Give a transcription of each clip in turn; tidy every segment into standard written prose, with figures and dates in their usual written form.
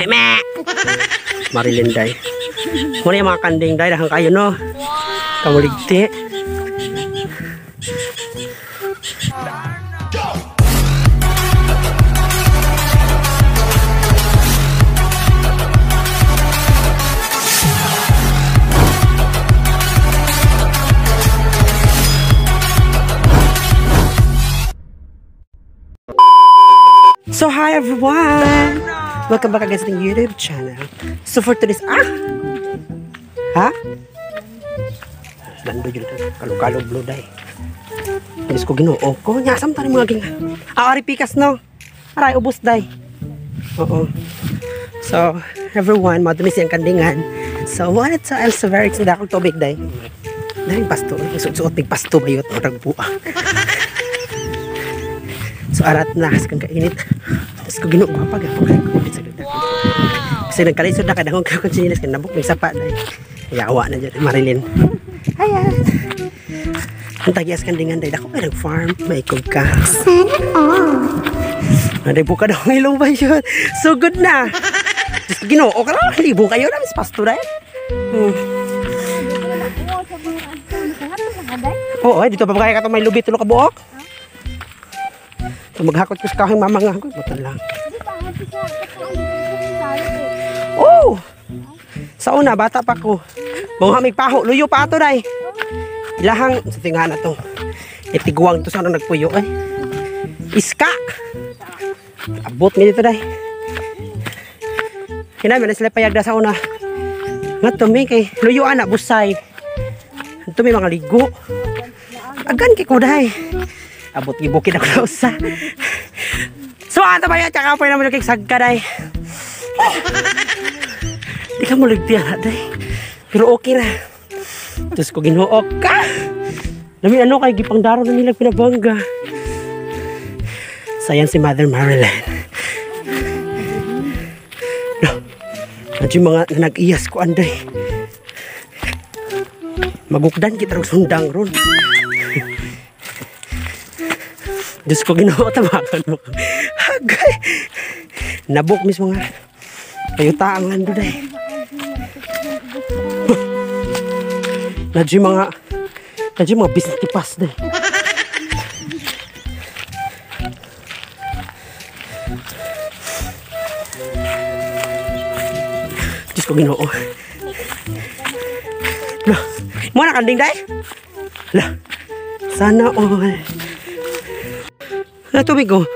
Meme! Marilyn day. Muna yung mga kanding day. Dahil kayo no. Kamuligti. So hi everyone! Welcome back again to the YouTube channel. So for today's ha? Lando jud kalo-kalo blue day. Diyos ko Ginoo ko, nyasam ta ni mga ging. Ari pikas no. Aray ubos day. Oo. So everyone, madumi siyang kandingan. So what it's I'm so very excited akong tubig day. Dahil pasto, suot-suot mig pasto bayot murag buak. So arat na kasi kang kainit. Tapos ko Ginoo pa gapon ko sa ganda. Kasi nagkalisod na kadahong ka kung sinilas kan nabok may sapa day. Yawa na jud Marilyn. Ayan. Ang tagias kandingan day dako kay nag-farm, maikog ka. Sana all. Naday buka daw ang ilong ba yun? So good na. Diyos ko Ginoo ka lang, libo kayo na mas pasto day. Oo, ay dito pa ba kaya ka may lubi tulo ka buok? So maghakot ko sa kahoy mama nga ko, butan lang. Oh! Sa una bata pa ko. Mga may paho, luyo pa ato day. Ilahang sa tinga na to. Itiguang to sa ano nagpuyo ay. Iska. Abot mi dito day. Kinami na sila payag da sa una. Ngadto mi kay luyo ana busay. Adto mi mga ligo. Agan kay ko day. Abot gibukid ako na usa. So ato ba yan? Tsaka po naman yung sagka day. Di ka muligti na day. Pero okay ra. Diyos ko Ginoo ka. Lami ano kay gipangdaro na nila pinabangga. So ayan si Mother Marilyn. No. Medyo mga nag-iyas ko anday. Magukdan kita rong sundang ron. Diyos ko Ginoo, tabakan mo. Hagay. Nabok mismo nga. Kayo taang ando day. Nadyo mga business tipas day. Diyos ko Ginoo. Lah, mo na kanding day? Lah. Sana all. Ano tubig ko?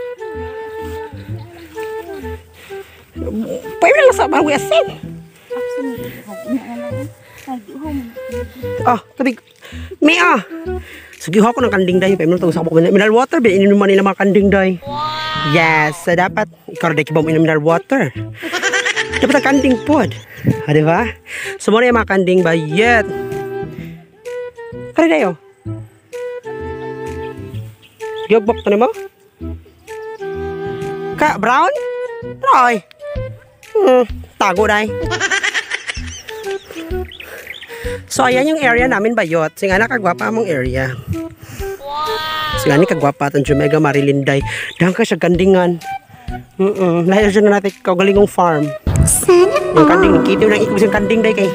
Pwede lang sa barang asin. Ah, tubig. May ah. Sige ako ng kanding day. Pwede lang sa mineral water. Ininom man nila mga kanding day. Yes. So, dapat ikaw rin kiba mo inom mineral water. Dapat ang kanding pod. Ah, diba? So, muna yung mga kanding bayet. Kari dayo. Giyogbok to nimo? Ka brown? Roy. Tago day. So ayan yung area namin bayot. Singa na kagwapa among area. Wow. Singa ni kagwapa tong Mega Marilyn day. Dahan ka siya kandingan. Lahi siya na natin kaugalingong farm. Sana yung kanding kitiw nang ikog siyang kanding day kay.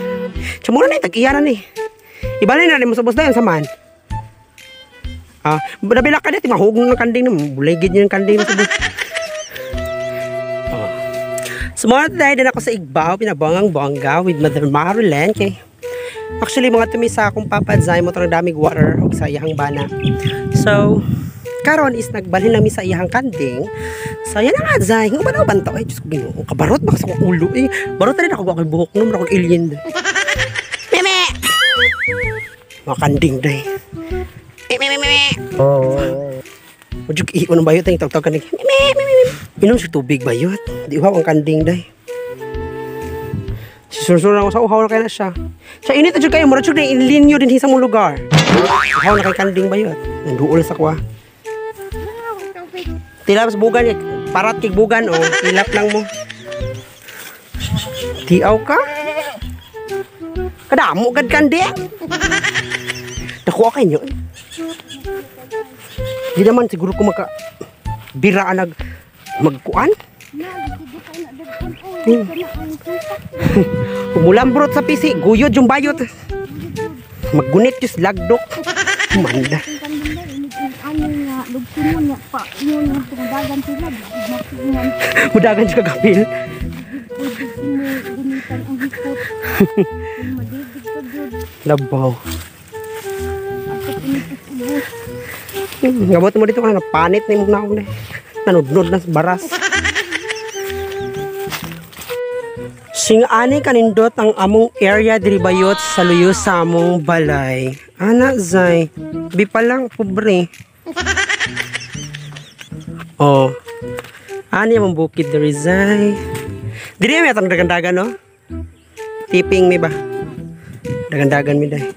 Tsumura na tag-iya na ni. Ibalin na ni mo sa bus dayon sa man. Ah, nabila ka dito, mahugong ng kanding na, buligid niyo yung kanding na sa bus. Oh. So, muna today din ako sa Igbao, pinabangang bongga with Mother Marilyn. Okay. Actually, mga tumi sa akong Papa Zay, mo tarang damig water og sa iyahang bana. So, karon is nagbalhin lang mi sa iyahang kanding. So, yan na nga, Zay. Nga ba na banta? Ay, Diyos ko, Ginoo. Kabarot baka sa akong ulo eh. Barot na rin ako, ako'y buhok no, akong alien. Meme! Mga kanding day. Medyo iiwan ng bayot ang tawag-tawag kanding. Inom siya tubig bayot. Di uhaw ang kanding day. Susuran ako sa uhaw na kaya na siya. Siya init na kayo. Mura na inlinyo din sa mong lugar. Uhaw na kay kanding bayot. Nanduol sa kuha. Tilap sa bugan. Parat kay bugan. Oh. Tilap lang mo. Tiaw ka? Kadamo gad kanding. Nakuha kayo nyo. Di naman siguro ko maka biraan nag magkuan. Umulambrot sa pisi, guyod yung bayot. Maggunit yung lagdok. Manda. Mudagan siya kagapil. Labaw. Gabot mo dito ka na panit na imong naong na. Nanudnod na sa baras. Sing-ani kanindot ang among area diri bayot sa luyo sa among balay. Ana zay, bi pa lang pobre. Oh. Ani among bukid diri zay. Diri may atong dagandagan no? Tiping mi ba? Dagandagan mi day.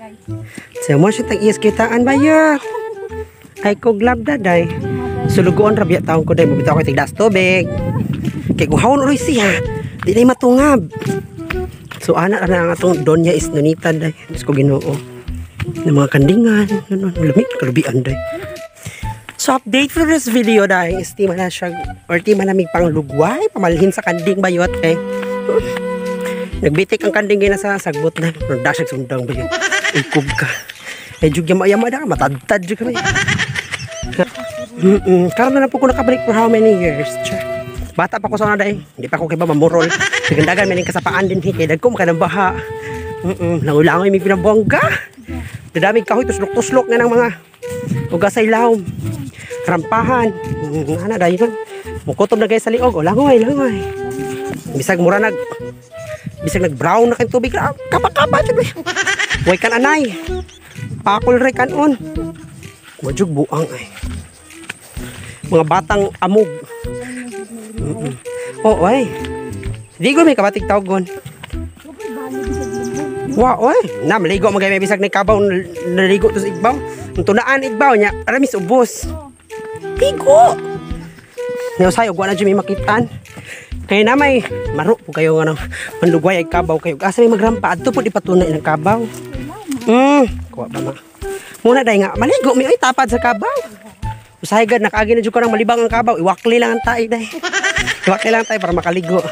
Sa mo siya tag-iyas kitaan bayot. Ay ko glab day. Sulugoon ra biya taon ko day, mabitaw ko tigdas tubig. Kay guhawon uloy siya. Di na matungab. So ana ra ang atong Donya is Nonita day. Diyos ko Ginoo. Ng mga kandingan, ano, lamig kalubian day. So update for this video day is ti man na siya or ti malamig pang lugway, pamalhin sa kanding bayot kay. Nagbitik ang kanding gina sa sagbot na. Nagdasyag sundang bayot. Ikub ka. Eh jug yama-yama da matadtad jug kami. Karon na lang po ko nakabalik for how many years? Char. Bata pa ko sa una day. Hindi pa ko kay ba mamurol. Dagandagan may kasapaan din kay dagko maka ng baha. Langoy-langoy may pinabongga. Dadamig kahoy tuslok-tuslok na ng mga ugasay lawom. Rampahan. Ana dayon lang. Mukutob na gay sa liog. O langoy, langoy. Bisag mura nag bisag nag brown na kay tubig. Kapa-kapa jud. Way kan anay. Pakol re kanon. Wajug buang ay. Mga batang amog. Oo ay. Di ko may kabatig tawgon. Wa oy, na maligo magay may bisag ni kabaw naligo to sa igbaw. Ang tunaan igbaw niya, aramis ubos. Ligo. Niyo sayo wa na jud may makitaan. Kay na may maro po kayo nga manlugway ay kabaw kayo. Asa may magrampa adto pud ipatunay ng kabaw. Kuha ba ma. Muna day nga maligo mi oy tapad sa kabaw. Usahay gad nakaagi na jud ko nang malibang ang kabaw, iwakli lang ang tae day. Iwakli lang tayo para makaligo.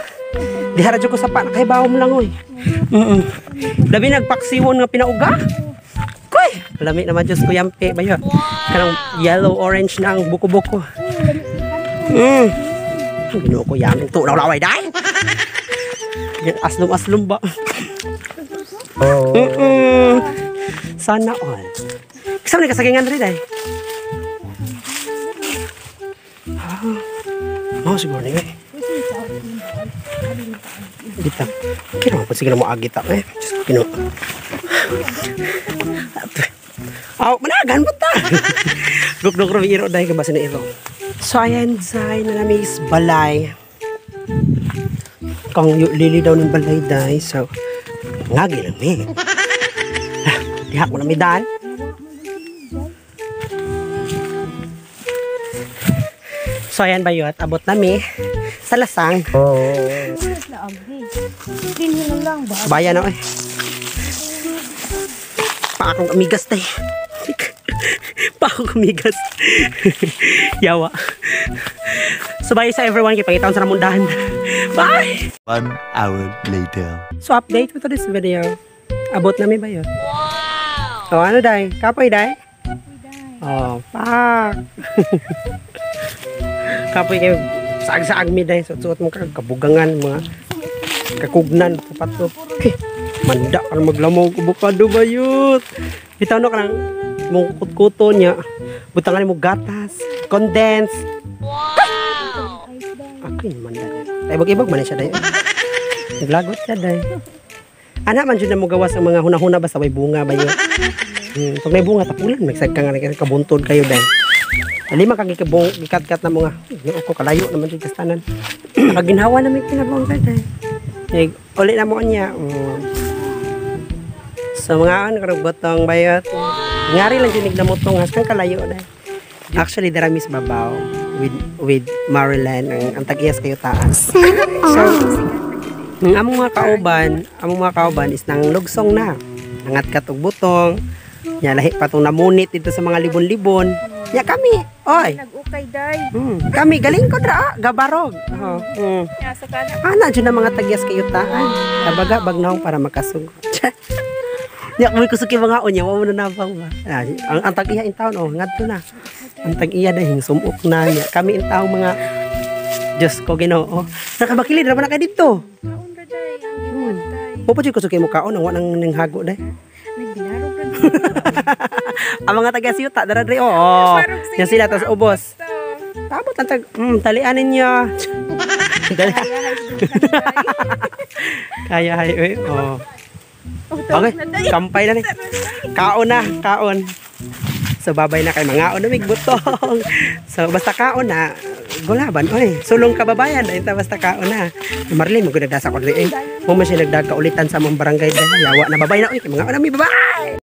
Dihara jud ko sa pa nakaibaw mo lang oy. Labi nagpaksiwon nga pinauga. Koy, lami naman Diyos ko yampi bayo. Kanang yellow orange na ang buko-buko. Ginoo ko yamin tunaw laway day. Yan aslom-aslom ba. Sana all. Kasama ni kasagingan rin day. Mau siguro ni eh. Dita. Kino po sige na mo agita eh. Diyos ko Ginoo. Aw, managan mo ta. Duk-duk ro iro dai ka basta na iro. So ayan zay na namis balay. Kang lili daw ng balay dai. So ngagi lang mi. Diha ko na mi dan. So ayan bayot, abot nami sa lasang. Bayan na eh. Pa akong amigas tay. Pa akong amigas. Yawa. So bye sa everyone, kay pangitaon sa namundahan. Bye. 1 hour later. So update for this video. Abot nami bayot. Wow. So ano day? Kapoy day? Oh, pak. Kapoy kayo saag-saag mi day, suot-suot mo kabugangan mga kakugnan papato. Okay. Manda ka maglamaw ko bukado bayot. Bitaw no kanang mong kutkuto niya. Butangan mo gatas, condense. Wow. Ako yung manda. Ay ibog-ibog man siya day. Naglagot siya day. Ana man jud na mo gawas ang mga hunahuna basta way bunga bayot. Pag may bunga tapulan magsag ka nga kabuntod kayo day. Lima kang gikat-kat na mga ko kalayo naman jud kastanan. Nakaginhawa na may kinabuang day. Uli na mo niya. So mga ano karong botong bayot. Ngari lang jud naglamutong has kang kalayo day. Actually dara mis babaw with Marilyn ang tag-iyas kayo taas. So ang among mga kauban is nang lugsong na. Nangatkat og butong. Nya lahi pa tong namunit dito sa mga libon-libon. Nya kami, oy. Nag-ukay day. Kami galing ko dra, ah, gabarog. Oh. Asa ka na. Ana jud na mga tagyas kayo taan. Tabaga bagnahong para makasugo. Nya kung kusog mga unya wa mo na nabang ba. Ah, ang tag-iya in town, oh, ngadto na. Ang tag-iya dahil sumok na niya. Kami in taon mga, Diyos ko Ginoo. Nakabakili ra ba na kay didto? Kaon ra day. Ang gibuhat day. Mo pa jud kusog kay mo kaon ang wa nang ning hago day. Nagbinarog ra. Ang mga taga siyuta dara dre, oh. Yan sila tas ubos. Tabot ang tag talian ninyo. Dali. Kaya hay oy. Oh. Okay, kampay na ni. Kaon na, kaon. So babay na kay mga na mig butong. So basta kaon na, gulaban oy. Sulong kababayan ay ta basta kaon na. Marlene mo gud nagdasa ko diri eh. Mo man siya nagdagkaulitan sa among barangay dahil yawa na, babay na oy kay mga na mi, babay.